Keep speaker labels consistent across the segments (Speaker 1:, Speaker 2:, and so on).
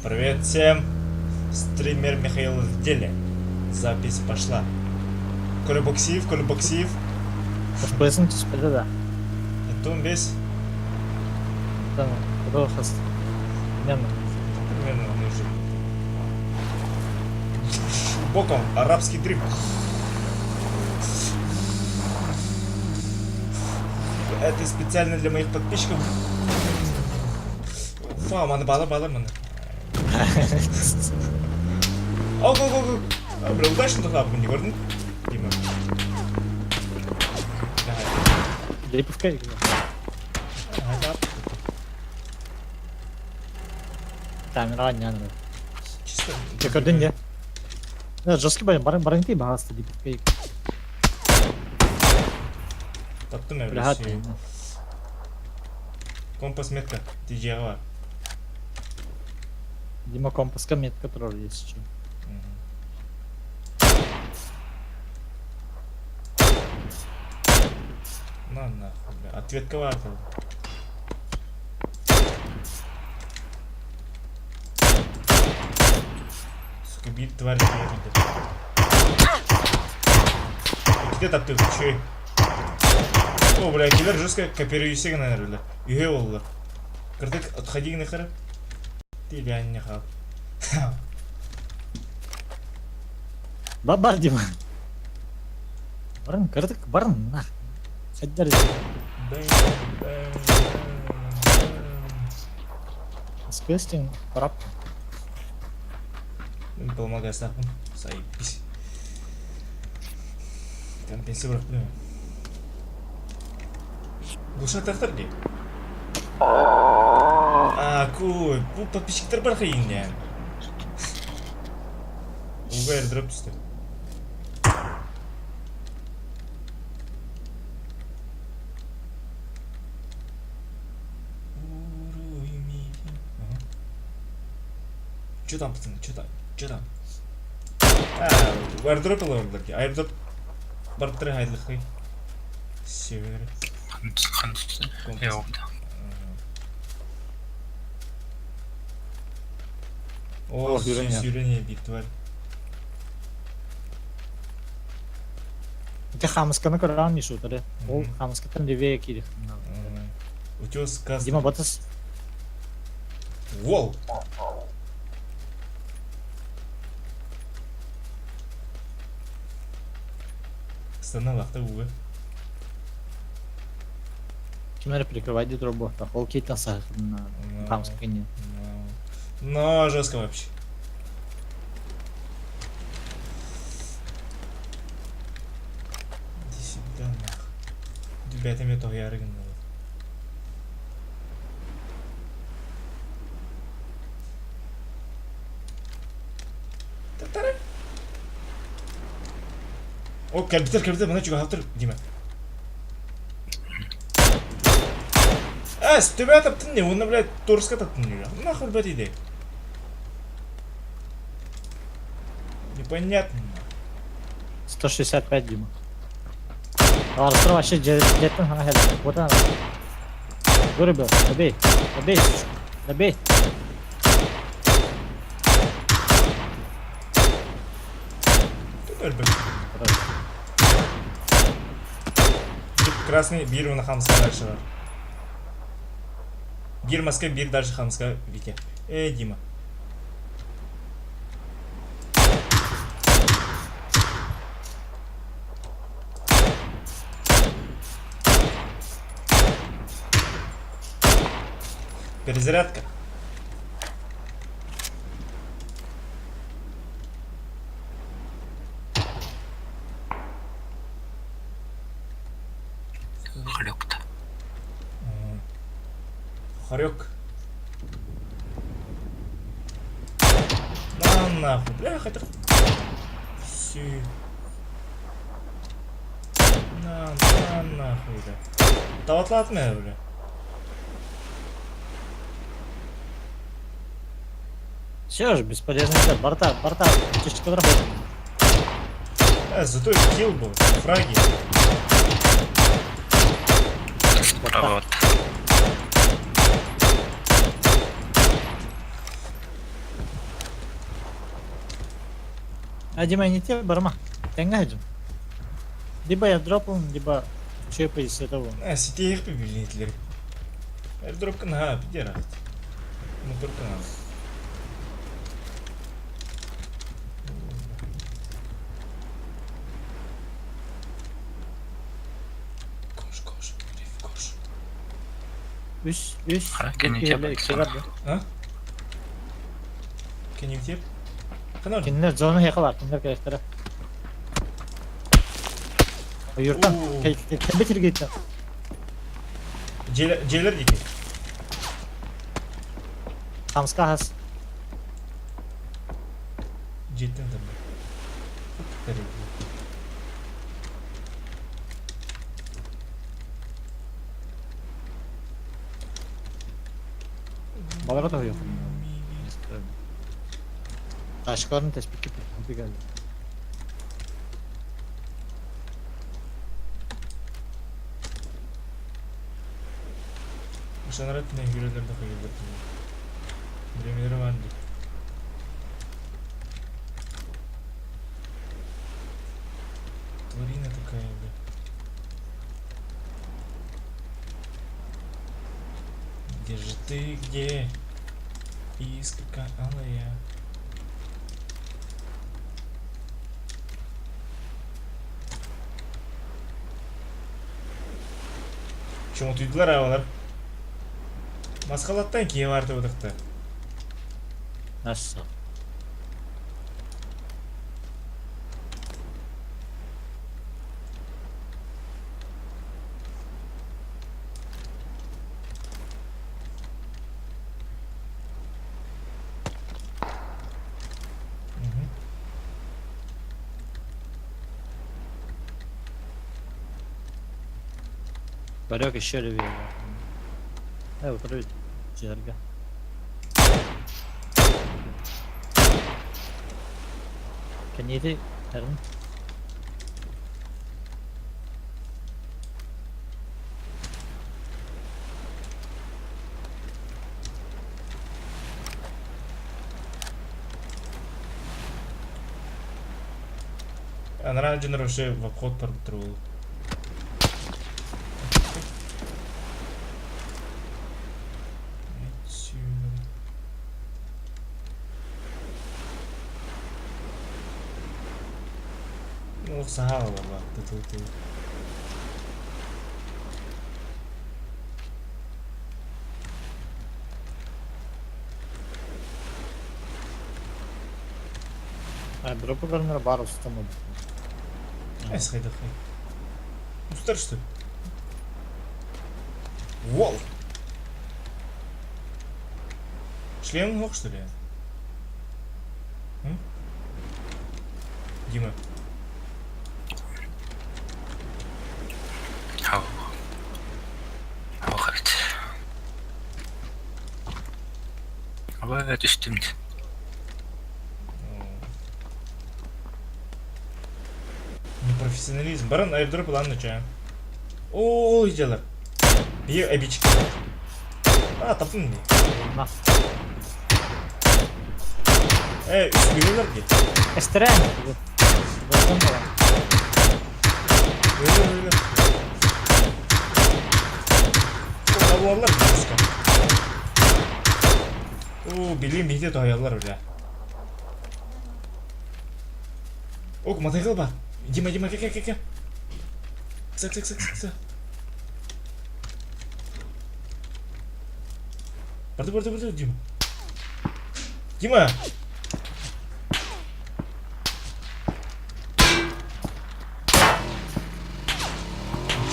Speaker 1: Привет всем! Стример Михаил в деле. Запись пошла. Коля Боксиев, Коля Боксиев.
Speaker 2: FPS-ин түспэтэ да.
Speaker 1: Антон бес.
Speaker 2: Там, куда хас. Примерно.
Speaker 1: Примерно нужен. Боком, арабский дрифт. Это специально для моих подписчиков. Фа, маны бала бала маны. О, го, го, го. А, бля, удачно тохтаабын не көрдүн? Дима.
Speaker 2: Липовка. Камера анньан эрэ.
Speaker 1: Чисто.
Speaker 2: Дьэ көрдүн дьэ. Жесткий бай баран баран ти баҕаста Липовка.
Speaker 1: Таптым я Компас метка. Тиджеҕа бар.
Speaker 2: Дима компаска метка турар есть что.
Speaker 1: На нахуй, бля. Ответка бар. Сука, биир тварь Иккитэ таптыыр үчүгэй. О, бля, килер жестко копируйся гынан эрэллэр. Үһүө буоллулар. Кырдык отходи гына Ты не хал.
Speaker 2: Ба бар Дима. Барын кырдык барын нах. Хайдар. Скестин парап.
Speaker 1: Помогай сахын. Заебись. Компенсировать. Глушатор дии. А, куй, бу подписчиктар бар хайын Уга airdrop түстэ. Че там, пацаны, че там? Че там? А, airdrop ылаллар дии. Airdrop барыттары хайдылыххай. Север. О, сүүрэн биир тварь.
Speaker 2: Ити хаамысканы көрөҕүн дии суутары. Ол хаамыскаттан левее киирих.
Speaker 1: Утес каз.
Speaker 2: Дима батыс.
Speaker 1: Вол! Станна лахта уга.
Speaker 2: Ким эрэ прикрывай дии турар Ол кейтэн саһыхына хаамыска кэннин.
Speaker 1: Но жестко вообще. Иди сюда нах. Ребята, мне то я О, кэлбитэр, кэлбитэр, мына чугаһаптыр, Дима. Э, төбө таптын не, уонна, блядь, торска таптын не. Нахуй, блядь, иди. Непонятно.
Speaker 2: 165, Дима. Арыстыр вообще жеттин хана хел. Вот она. Вырубил. Добей. Добей. Добей.
Speaker 1: Өлбөт. Красный биир уна хамска дальше бар. Биир маска, биир дальше хамска Витя. Э, Дима. Перезарядка.
Speaker 3: Хорек-то.
Speaker 1: Хорек. На нахуй, бля, хотя... Все. На, на нахуй, бля. Таватлатма, бля.
Speaker 2: Все же, бесполезный Борта, борта, чешечка работает.
Speaker 1: А, зато и килл был, фраги.
Speaker 3: Справа от.
Speaker 2: А Дима, не те барма. Тэҥҥэ сылдьын. Либо я дропнул, либо үчүгэй позицията буолуо.
Speaker 1: Э, ситиһиэхпит билинитлери. Airdropка наһаа пидерахт. Моторка надо. Koş koş herif koş.
Speaker 2: Үс, үс,
Speaker 3: Хара
Speaker 2: икки
Speaker 3: кэнники
Speaker 2: или икки бар да.
Speaker 1: А? Can you hear? Ханар.
Speaker 2: Кинилэр зона хеха бар, кинилэр кэлэхтэрэ. Ойууртан
Speaker 1: Оо.
Speaker 2: кэлбит сиргиттэн.
Speaker 1: Дьиэлэр диэки.
Speaker 2: Хамска хас.
Speaker 1: Дьиэттэн таммы.
Speaker 2: Балара тоһуйуох. Ташкаларын тэспиккэ кэллим.
Speaker 1: Ышанара түнэ хүрэлэр да хайыллар Биремелери бар дии. Тварина такая, бля. Где же ты, где? Искорка алая. Чоҥотуйдулар аҕалар. Масхалаттан киһи баартыбытахта.
Speaker 2: Насса. Барек еще левее. Э, вот дьиэлэргэ. Кэнниити эрин.
Speaker 1: Анараа дьоннор вообще в обход барбыттар буолуо. Олох саһаал барбаат тыл
Speaker 2: Дропы көрүнэр баар устан
Speaker 1: Эс хайдахай. Устар что ли? Вол! Шлем мог, что ли? М? Дима.
Speaker 3: Хау. Хау эбит. Аба түстүм.
Speaker 1: Непрофессионализм. Баран airdrop ылан ноча. О, ол идеялар. Бие обидчик. А, таптың не?
Speaker 2: На.
Speaker 1: Э, үс бүйелер де.
Speaker 2: Эстерэн. Бортон буолан.
Speaker 1: Бүйелер, бүйелер. О, табылалар близко. О, билим бихте тоһуйаллар бля. Ок, мотоцикл бар. Дима, Дима, ке, ке, ке, ке. Кса, кса, кса, кса, кса. Барды, барды, барды, Дима. Дима!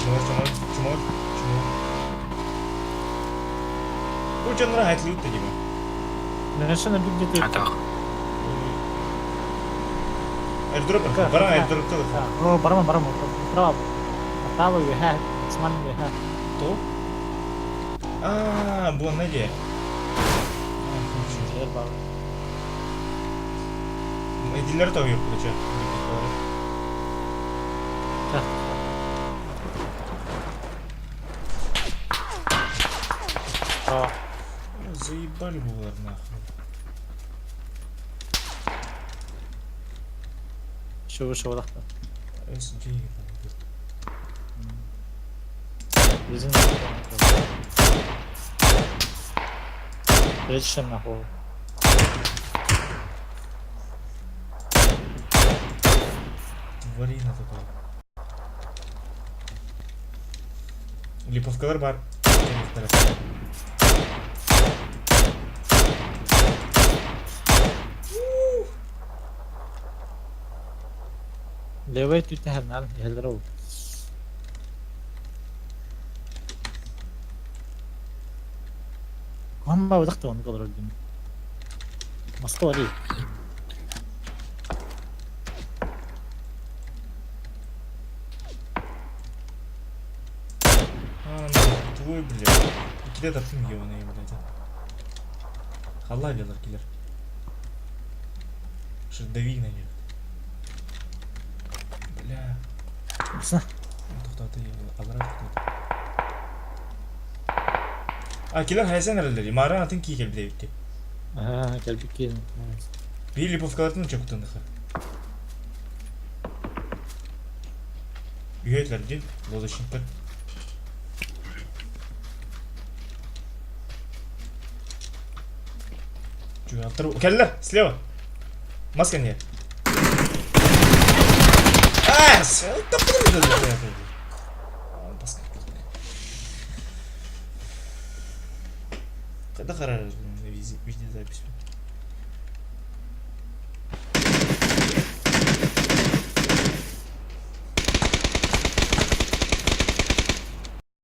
Speaker 1: Чмор, чмор, чмор, чмор. Бу дьоннор хайтылыт да Дима.
Speaker 2: Совершенно где-то.
Speaker 3: Атах.
Speaker 1: Airdrop, баран airdrop
Speaker 2: О, барма, барма, направо. Направо үөһэ, максимально үөһэ.
Speaker 1: То? А, бу онно дии.
Speaker 2: Дьиэлэр баар.
Speaker 1: Эдилер тоһуйур куча.
Speaker 2: Так. О,
Speaker 1: Заебали булар нахуй.
Speaker 2: Еще выше вдохта.
Speaker 1: SG.
Speaker 2: Бензин. Прежде нахуй.
Speaker 1: Тварина такая. Липовкалар бар. Кэлиэхтэрэ.
Speaker 2: Левый түтэ иһэллэр ол. Куһаҕан баҕайытык оннук олорор дии. Москва дии.
Speaker 1: А, ну, твой, блядь. Иккитэ таптым ебаные, блядь. Халла киллер. Что дави на них. Бля.
Speaker 2: Са.
Speaker 1: Тоқтаты, алара тоқтаты. А, киллер хайсан эрэллэр. Мааран атын кии кэлбит эбит.
Speaker 2: Аа, кэлбит киин.
Speaker 1: Биир липовкалартын чокутунныха. Үһүөтүлэр дии, лодочниктар. Чугалтар. Кэллэр, слева. Маска нет. А, Маска. Когда харар видеозапись?